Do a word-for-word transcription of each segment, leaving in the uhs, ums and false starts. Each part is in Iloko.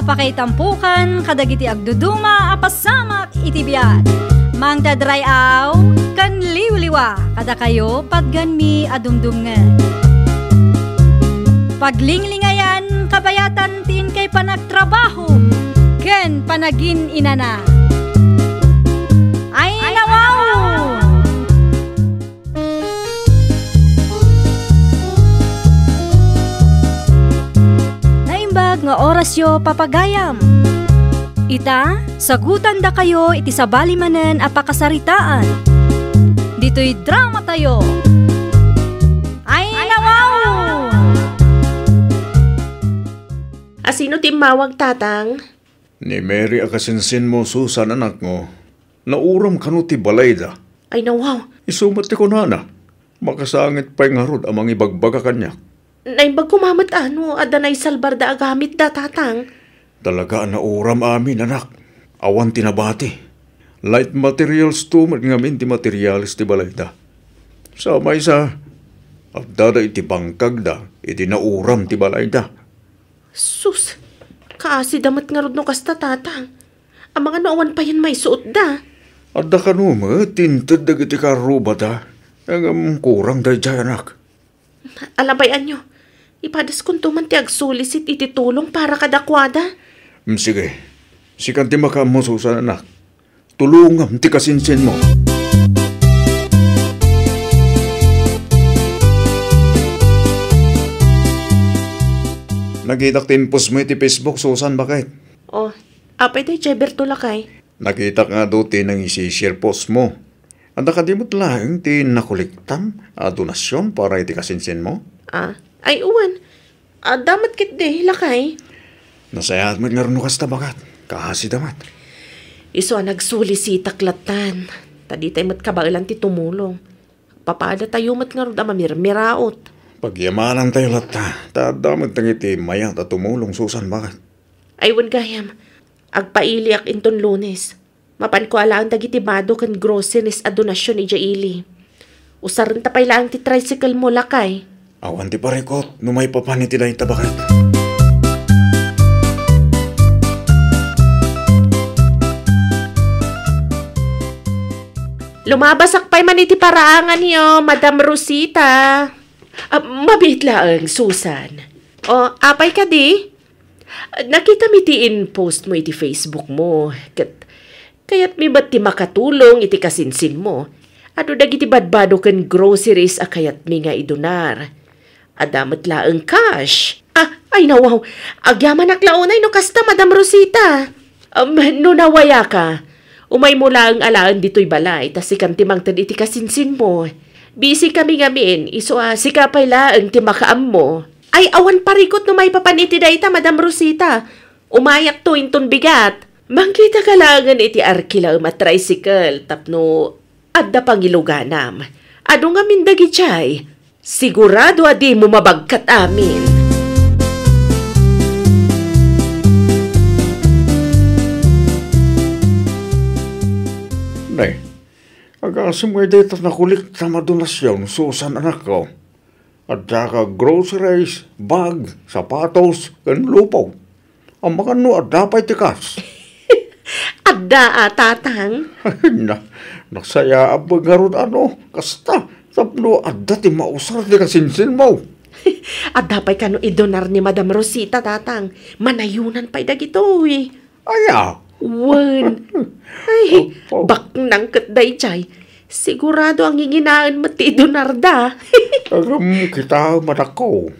Pakaitampokan kadagiti agduduma a pasamak iti biag. Mangted ray-aw ken liwliwa kadakayo patganmi a dumdumngeg. Paglinglingayan kabayatan ti inkay panagtrabaho ken panagin-inana. Ay, nawaw! Naimbag nga orasyo, papagayam. Ita, sagutandakayo iti sabali manen a pakasaritaan. Ditoy dramatayo. Ay, nawaw! Asino ti immawag, Tatang? Ni Mary a kasinsinmo, Susan, anakko. Nauram kano ti balayda? Ay, nawaw. Isu met ti kunana. Makasangit pay ngarud a mangibagbaga kaniak. Naimbag koma met a no adda naisalbarda a gamitda, Tatang. Talaga a nauram amin, anak. Awan ti nabati. Light materials to met ngamin ti materials ti balayda. Sa maysa, addada iti bangkagda iti nauram ti balayda. Sus, kaasida met ngarud no kasta, Tatang. Amangan no awan payen maisuotda. Adda kano met ti inted dagiti karrubada. Ngem kurang daydiay, anak. Alabay-anyo, ipadaskonto man ti agsulisit iti tulong para kadakuada. Mm, sige. Sikan ti makaammo, Susan, anak. Tulongam ti kasinsinmo. Nakitak ti impostmo iti Facebook, Susan, baket. Oh, apay daydiay Berto, lakay? Nakitak nga adu ti nangisishare postmo. Adda kadi met laeng ti nakolektam a donasyon para iti kasinsinmo? Ah, ay, wen. Adda met ketdi, lakay. Nasayaat met ngarud no kasta, baket. Kaasida met. Isu a nagsulisitak lattan. Ta ditay met kabaelan ti tumulong. Papadatayo met ngarud a mamirmiraot. Pagyamanantayo latta, ta adda met dagiti mayat a tumulong, Susan, baket. Ay, wen gayam. Agpailiak inton Lunes. Mapanko alaen dagiti bado ken groceries a donasyon idiay ili. Usarenta pay laeng ti tricycle mo, lakay. Awan ti parikut no maipapan iti dayta, baket. Lumabasak pay man iti paraanganyo, Madam Rosita. Ah, mabiit laeng, Susan. O, apay kadi? Nakitam iti in-post mo iti Facebook mo, ket kayatmi met ti makatulong iti kasinsin mo. Adu dagiti badbado ken groceries a kayatmi nga idunar. Adda met laeng cash. Ah, ay nawaw, agyamanak la unay no kasta, Madam Rosita. Um, no nawayaka, umaymo laeng alaen ditoy balay, ta sikan ti mangted iti kasinsin mo. Busy kami ngamin, isu a sika pay laeng ti makaammo. Ay, awan parikut no maipapan iti dayta, Madam Rosita. Umayakto inton bigat. Mangkitaka laengen iti arkilaem a tricycle tapno adda pangiluganam. Adu ngamin dagidiay. Sigurado a dimo mabagkat amin. Nay, agasem ngay dayta nakolektam a donasyon, Susan, anakko. Adda ka groceries, bag, sapatos, ken lupo. Amangan no adda pay ti kas. Adda a, Tatang. Na, nasayaat ngarud a no kasta, tapno adda ti mausar ti kasinsinmo. Adda pay kano idunar ni Madam Rosita, Tatang. Manayonan pay dagitoy. Aya. Wen. Ay, Apo. Baknang ket daydiay. Sigurado a nginginaen met ti idunarda. Agam kita, madakko.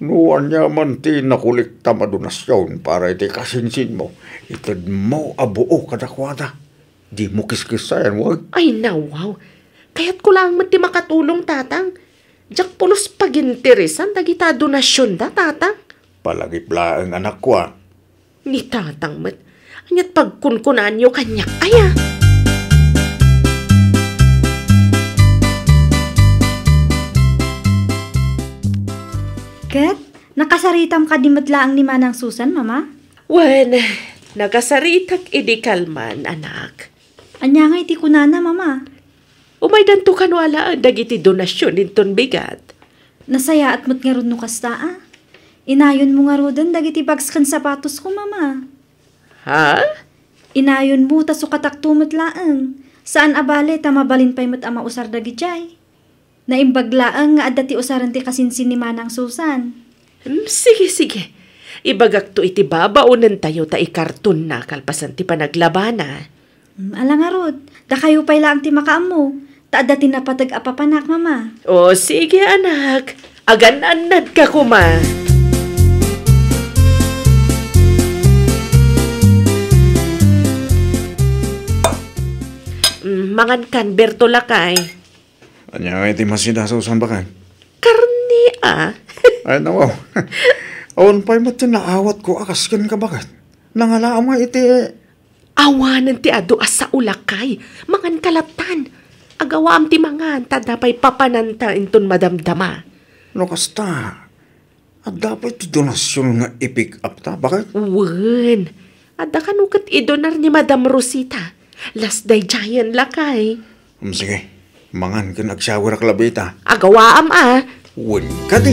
No ania man ti nakolektam a donasyon para iti kasinsinmo, itedmo a buo kadakuada. Dimo kiskissayan, wen? Ay, nawaw. Kayatko laeng met ti makatulong, Tatang. Diak pulos paginteresan dagita a donasyonda, Tatang. Palagip laeng, anakko, a. Ni Tatang met. Ania't pagkunkunanyo kaniak, aya? Ket, nakasaritam kadi met laeng ni Manang Susan, Mama? Wen, nakasaritak idi kalman, anak. Ania ngay ti kunana, Mama? Umaydanto kano alaen dagiti donasyon inton bigat. Nasayaat met ngarud no kasta, a. Inayonmo ngaruden dagiti bags ken sapatosko, Mama. Ha? Inayonmo ta sukatakto met laeng. Saan a bale ta mabalin pay met a mausar dagidiay. Naimbag laeng nga adda ti usaren ti kasinsin ni Manang Susan. Hmm, sige, sige. Ibagakto iti babaonentayo ta ikartonna kalpasan ti panaglabana. Hmm, ala ngarud, dakayo pay laeng ti makaammo, ta adda ti napateg a papanak, Mama. O, sige, anak. Agan-annadka koma. Hmm, mangankan, Berto lakay. Ania ngay ti masida, Susan, baket? Karne, a. Ay, nawaw. Awan pay met ti naawatko a kas kenka, baket. Nangalaam nga iti... Awanen ti adu a sao, lakay. Manganka lattan. Agawaam ti mangan, ta adda pay papananta inton madamdama. No kasta, adda pay ti donasion nga i-pick up ta, baket? Wen. Adda kano ket idonar ni Madam Rosita. Last day giant, lakay. Um, sige. Mangan ken agsawirak labi ta. Agawaam, a. Wen kadi.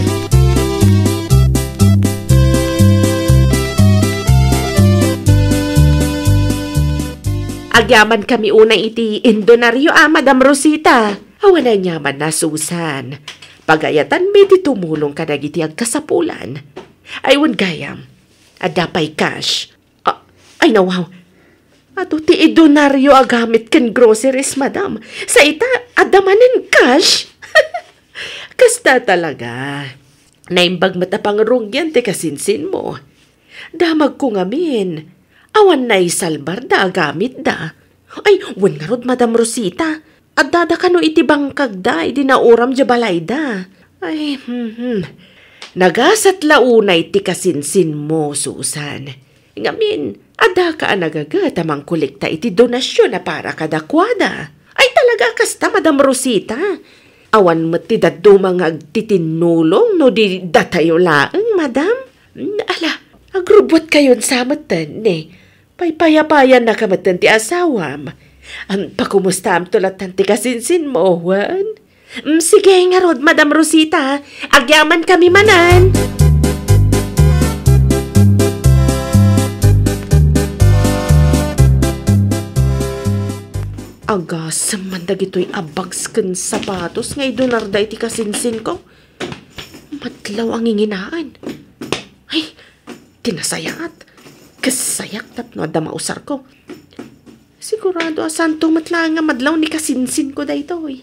Agyamankami unay iti indonario, a, Madam Rosita. Awan aniamanna, Susan. Pagayatanmi ti tumulong kadagiti agkasapulan. Ay, wen gayam. Adda pay cash. Ah, ay, nawaw. Adu ti idonario a gamit ken groceries, madam. Sa ita, adda manen cash. Kasta talaga. Naimbag met a pangrugian ti kasinsinmo. Damagko ngamin. Awan naisalbarda a gamitda. Ay, wen ngarud, Madam Rosita. Addada kano iti bangkagda idi nauram diay balayda. Ay, hmm, hmm. Nagasat la unay ti kasinsinmo, Susan. Ngamin, addaka a nagaget a mangkolekta iti donasion a para kadakuada. Ay, talaga a kasta, Madam Rosita. Awan met ti dadduma nga agtitinnulong no di datayo laeng, madam. Hmm, ala, agrubbuatkayon sa metten, ne. Paypayapayannaka metten ti asawam. Am, pakumustaamto lattan ti kasinsinmo, wen? Mm, sige ngarud, Madam Rosita. Agyamankami manen. Agasem man dagitoy a bags ken sapatos nga idonarda iti kasinsinko. Madlaw a nginginaan. Ay, ti nasayaat. Kasayak tapno adda mausarko. Sigurado a santo met laeng nga madlaw ni kasinsinko daytoy.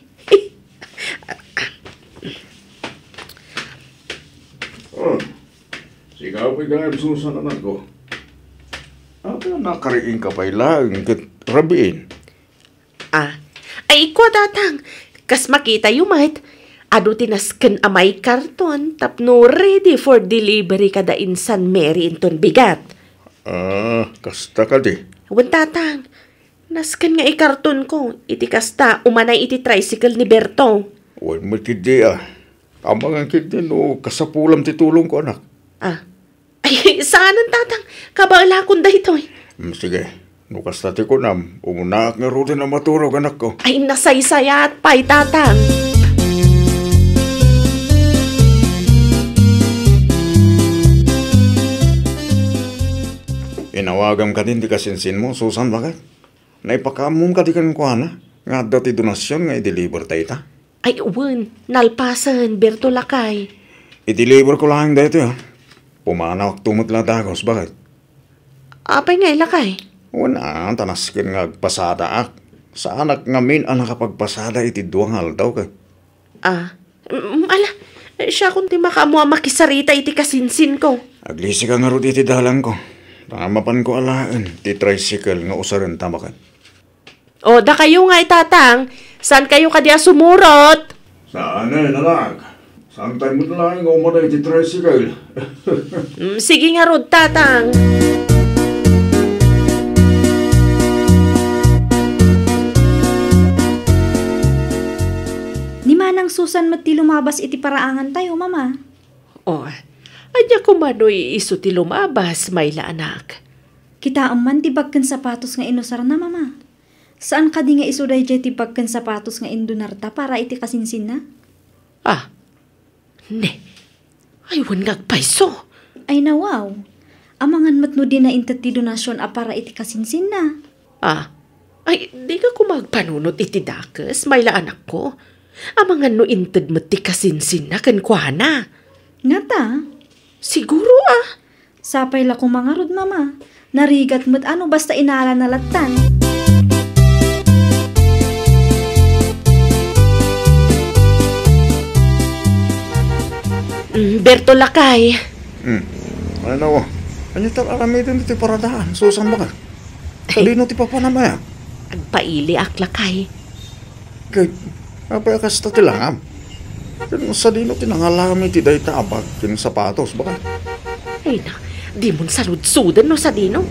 Oh, sika pay gayam, Susan, anakko. Apay a nakariingka pay laeng ket rabiin? Ah, ay, kua, Tatang, kas makitayo met, adu ti nasken a maikarton tapno ready for delivery kada insan Mary inton bigat. Ah, kasta kadi? Wen, Tatang, nasken nga ikartonko, iti kasta umanay iti tricycle ni Berto. Wen met ketdi, a. Amangan ketdi no kasapulam ti tulongko, anak. Ah, ay, saanen, Tatang. Kabaelakon daytoy. Mm, sige. No kasta ti kunam, umunaak ngaruden a maturog, anakko. Ay, nasaysayaat pay, Tatang. Inawagam kadin ti kasinsinmo, Susan, baket? Naipakaammom kadi kenkuana nga adda ti donasion nga i-deliver ta ita? Ay, wen, nalpasen, Berto lakay. I-deliver ko laeng daytoy, a. Pumanawakto met la dagus, baket? Apay ngay, lakay? Wen, a, ta nasken nga agpasadaak. Saanak ngamin a nakapagpasada iti dua nga aldaw, ket. Ah, mm, ala, siakon ti makaammo a makisarita iti kasinsinko. Aglisika ngarud iti dalangko. Ta mapanko alaen ti tricycle nga usarenta, baket. O, dakayo ngay, Tatang, saankayo kadi a sumurot? Saanen, anak. Saantay met laeng nga umada iti tricycle. Mm, sige ngarud, Tatang. Ni Manang Susan met ti lumabas iti paraangantayo, Mama. O, ania koma no isu ti lumabas, Mayla, anak? Kitaem man ti bag ken sapatos nga inusarna, Mama. Saan kadi nga isu daydiay ti bag ken sapatos nga indonarta para iti kasinsinna? Ah, ne. Ay, wen nga agpayso. Ay, nawaw. Amangan met no dina inted ti donasion a para iti kasinsinna. Ah, ay, dika koma agpanunot iti dakes, Mayla anakko. Amangan no inted met ti kasinsinna kenkuana. Ngata? Siguro, ah. Sapay la koma ngarud, Mama. Narigat met a no basta inalana lattan. Mm, Berto, lakay. Hmm. Ay, nawa. Ania ti aramiden ti paradaan, Susan, baka? Sadino ti papanam aya? Agpailiak, lakay. Ket apay a kasta ti langam? Ken sadino ti nangalami ti dayta a bag ken sapatos, baka? Ay na, dimon saludsoden no sadino.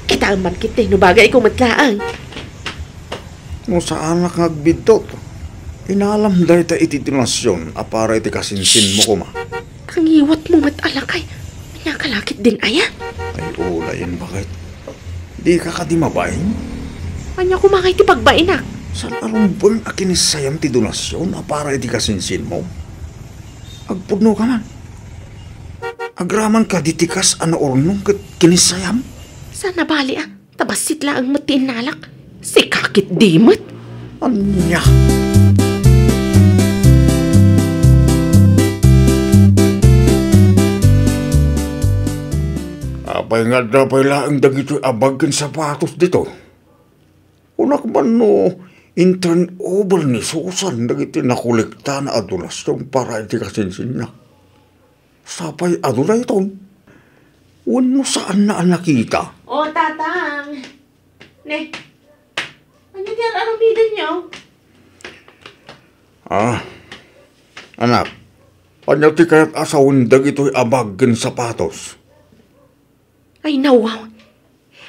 Kitaem man ketdi no bagayko met laeng. No saanak nga agbiddut, inalam dayta iti donasion a para iti kasinsinmo koma. Kangiwatmo met a lakay. Ania ka la ketdin aya? Ay, unayen, bakit? Dika kadi mabain? Ania koma ngay ti pagbainak? Saan a rumbeng a kinissayam ti donasion a para iti kasinsinmo? Agpudno ka man. Agraman kadi ti kas a naurnong ket kinissayam? Saan a bali a, ta bassit laeng met ti innalak. Sika ketdi met. Ania? Apay nga adda pay laeng dagitoy a bag ken sapatos dito? Kunak man no in-turn over ni Susan dagiti nakolektana a donasion para iti kasinsinna. Sapay aduna iton. Wenno saanna a nakita? O, Tatang. Ne, ania ti ar-aramidenyo? Ah, anak, ania ti kayat a sawen dagitoy a bag ken sapatos? Ay, nawaw.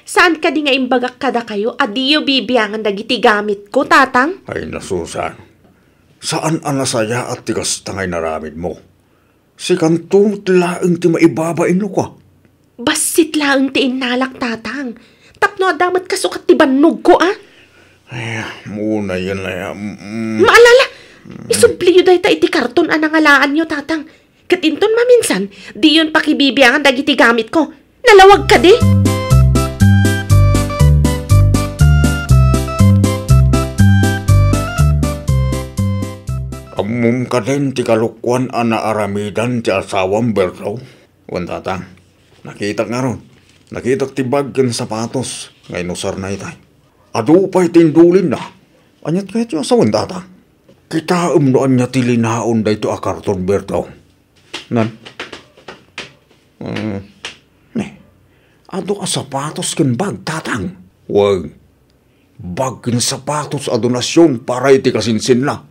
Saan kadi nga imbagak kadakayo a diyo bibiangan dagiti gamitko, Tatang? Ay, na, Susan. Saan a nasayaat ti kasta nga inaramidmo. Sikanto met laeng ti maibabain no kua. Bassit laeng ti innalak, Tatang. Tapno adda met kasukat ti bannogko, a? Ay, muna yan, ay, mm, mm. Maalala, isubliyo dayta iti karton a nangalaanyo, Tatang. Ket inton maminsan, diyon pakibibiangan dagiti gamitko. Nalawag kadi? Ammom kadin ti kalokuan a naaramidan ti asawam, Berto? Wen, Tatang. Nakitak ngarud. Nakitak ti bag ken sapatos nga inusarna itay. Adu pay ti indulinna. Aniat kayatyo a sawen, Tatang? Kitaem no ania ti linaon daytoy a karton, Berto. Nan? Mm, ne. Adu a sapatos ken bag, Tatang. Wen. Bag ken sapatos a donasion para iti kasinsinna.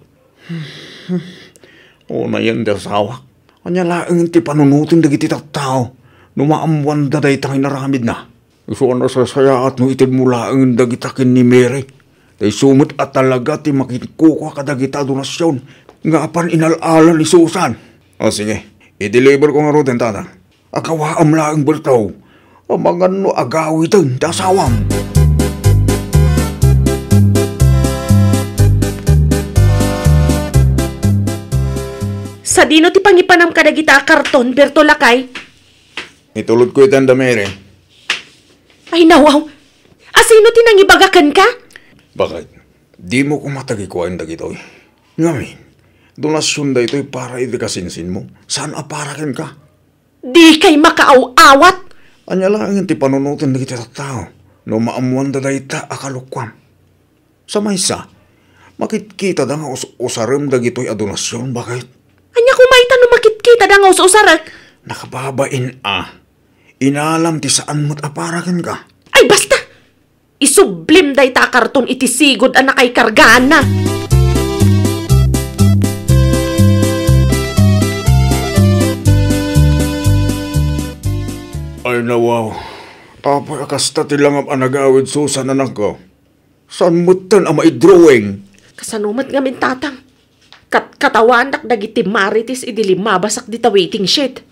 Unayen ti asawak. Ania laeng ti panunoten dagiti tattao no maammoanda dayta nga inaramidna? Isu a nasasayaat no itedmo laeng dagita ken ni Mary. Ta isu met a talaga ti makinkukua kadagita a donasion nga apan inal-ala ni Susan. O sige, i-deliver ko ngaruden, Tatang. Agawaam laeng, Berto. Amangan no agawiden ti asawam. Sadino ti pangipanam kadagita a karton, Berto, lakay? Itulod ko iti anda, Mary. Ay, nawaw. Asino ti nangibaga kenka? Bakit? Dimo koma tagikuaen dagitoy? Ngamin, donasion daytoy para iti kasinsinmo. Saan a para kenka. Dikay makaaw-awat! Ania laeng ti panunoten dagiti tattao no maammoanda dayta a kalokuam? Sa maysa, makitkitada nga us-usarem dagitoy a donasion, bakit? Ania koma ita no makitkitada nga us-usarek? Nakababain a. Inalam ti saan met a para kenka. Ay, basta! Isublim dayta a karton iti sigud a nakaikargaanna. Ay, nawaw. Apay a kasta ti langam a nagawid, Susan, anakko? Saan metten a maidrawing? Kasano met ngamin, Tatang? Kat-, katawaandak dagiti marites idi limmabasak dita waiting shed.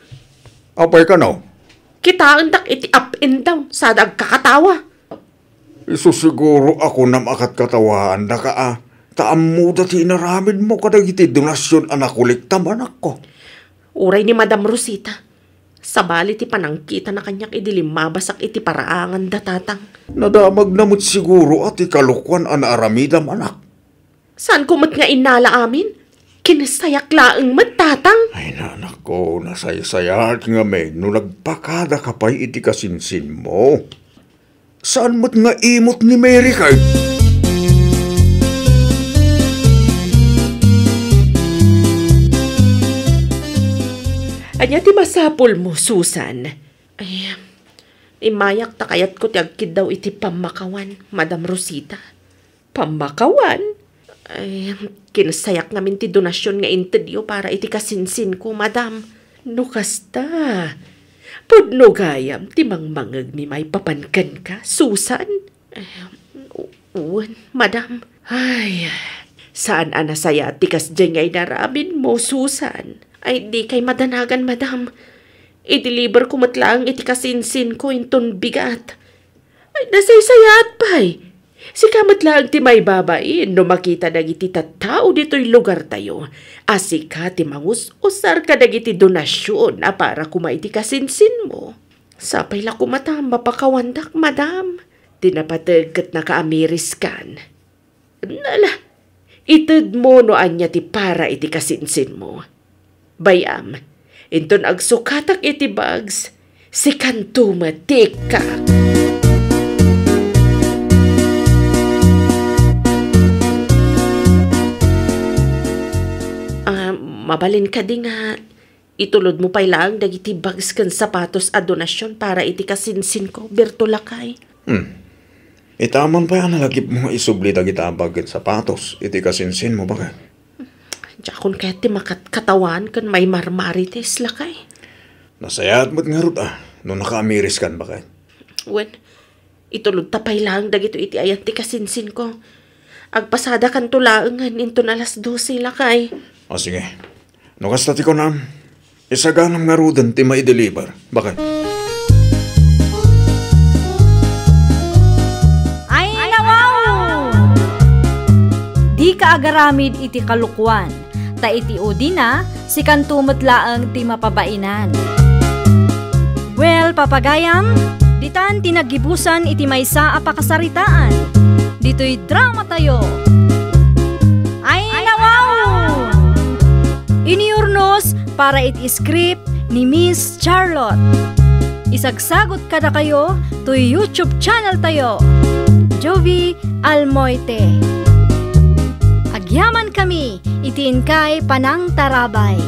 Apay kano? Kitaendak iti up and down, sada agkakatawa. Isu siguro a kunam a katkatawaandaka a, ta ammoda ti inaramidmo kadagiti donasion a nakolektam, anakko. Uray ni Madam Rosita, Sabali ti panangkitana kaniak idi limmabasak iti paraanganda, Tatang. Nadamagna met siguro a ti kalokuan a naaramidam, anak. Saanko met nga innala amin? Kinsayak laeng met, Tatang. Ay, nanakko, nasaysayaat ngamin no nagpakadaka pay iti kasinsinmo. Saan met nga imot ni Mary kay? Ania ti masapulmo, Susan? Ay, immayak ta kayatko ti agkiddaw iti pammakawan, Madam Rosita. Pammakawan? Ay, kinsayak ngamin ti donasion nga intedyo para iti kasinsinko, Madam. No kasta, pudno gayam ti mangmangegmi maipapan kenka, Susan? Ay, u-, wen, Madam. Ay, saan a nasayaat ti kasdiay nga inaramidmo, Susan. Ay, dikay madanagan, Madam. I-deliver ko met laeng iti kasinsinko inton bigat. Ay, nasaysayaat pay. Sika met laeng ti maibabain no makita dagiti tattao ditoy lugartayo a sika ti mangus-usar kadagiti donasion a para koma iti kasinsinmo. Sapay la koma ta mapakawandak, Madam, ti napateg ket nakaamiriskan. Nala, itedmo no ania ti para iti kasinsinmo. Bay-am, inton agsukatak iti bags, sikanto met ti ikkak. Ah, mabalin kadi nga itulodmo pay laeng dagiti bags ken sapatos a donasion para iti kasinsinko, Berto lakay? Hmm. Ita man pay a nalagipmo nga isubli dagita a bag ken sapatos iti kasinsinmo, baket? Diakon kayat ti makatkatawanan ken maimarmarites, lakay. Nasayaat met ngarud a no nakaamiriskan, baket? Wen, itulodta pay laeng dagitoy iti ayan ti kasinsinko. Agpasadakanto laengen inton alas dose, lakay. O, sige. No kasta ti kunam, isaganam ngaruden ti maideliver, baket? Ay, nawaw! Dika agaramid iti kalokuan, ta iti udina, sikanto met laeng ti mapabainan. Well, papagayam, ditan ti naggibusan iti maysa a pakasaritaan. Ditoy dramatayo. Ay, nawaw! Inurnos para iti script ni Miss Charlotte. Isagsagot kadakayo toy YouTube channel tayo, Jovie Almoite. Agyaman kami iti inkay panangtarabay.